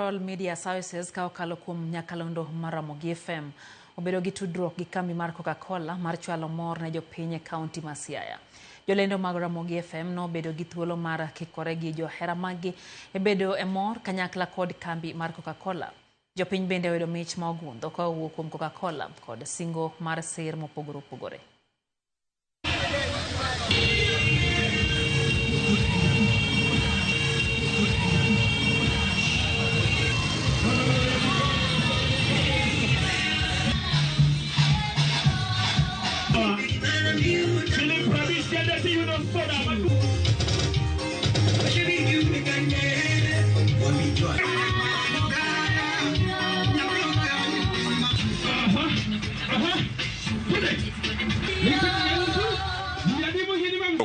Royal Media Services ka okalo kuom nyakalondo mar Ramogi FM obedo gi tudruok gi kambi mar Coca-Cola mar chwalo mor ne jopiny e kaunti ma Siaya. Jolendo mag Ramogi FM nobedo gi thuolo mar kikore gi johera maggi e bedo e mor kanyakla kod kambi mar Coca-Cola. Jopiny bende oyudo mich ma ogundho ka owuok kuom Coca-Cola kod singo mar sir mopogore opogore.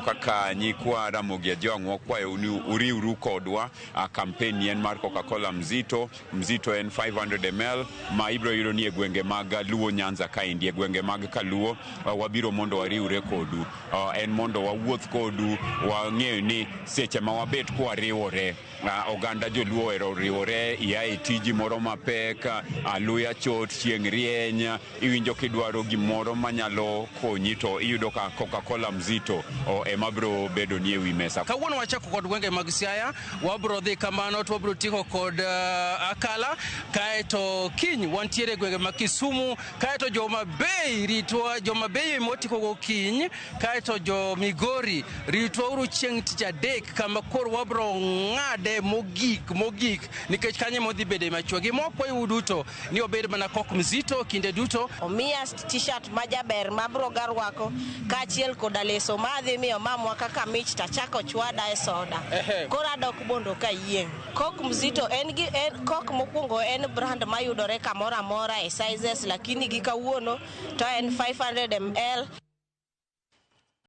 Kaka nyikwa Ramogi Ajwang' wakwayou ni uriwru kodwa. Campaign ni en mar Coca-Cola Mzito. Mzito en 500 ml ma ibiro yudo ni e gwenge mag Luo Nyanza kaendi, e gwenge mag Kaluo. Wabiro mondo wariwre kodu. En mondo wawuoth kodu, wang'eyo ni seche ma wabet kwariwore, oganda joluo ohero riwore, ia e tiji moro mapek, luya chot, chieng' rieny, iwinjo kidwaro gimoro manyalo konyi to iyudo ka Coca-Cola Mzito ema biro bedo ni e wi mesa. Kawuono wachako kod gwenge mag Siaya, wabro dhi kamano to wabro tieko kod Akala, kaeto kiny wantiere e gwenge mag Kisumu, kaeto jo Homa Bay ritwa, jo Homa Bay motiko go kiny, kaeto jo Migori ritwa uru chieng' tich adek kama koro wabro ng'ade mogik mogik nikech kanyo ema odhi bede machuok. Gima wakwayou duto ni obed mana Coke Mzito kinde duto. Omiya t-shirt majaber mabro ga rwako kaachiel koda leso ma adhi miyo mamwa kaka mich tachako chwada e soda. Koro adok bondo kayieng'. Coke Mzito en gi en Coke mokwongo en brand mayudore kamoro amora e sizes lakini gi kawuono to en 500 ml.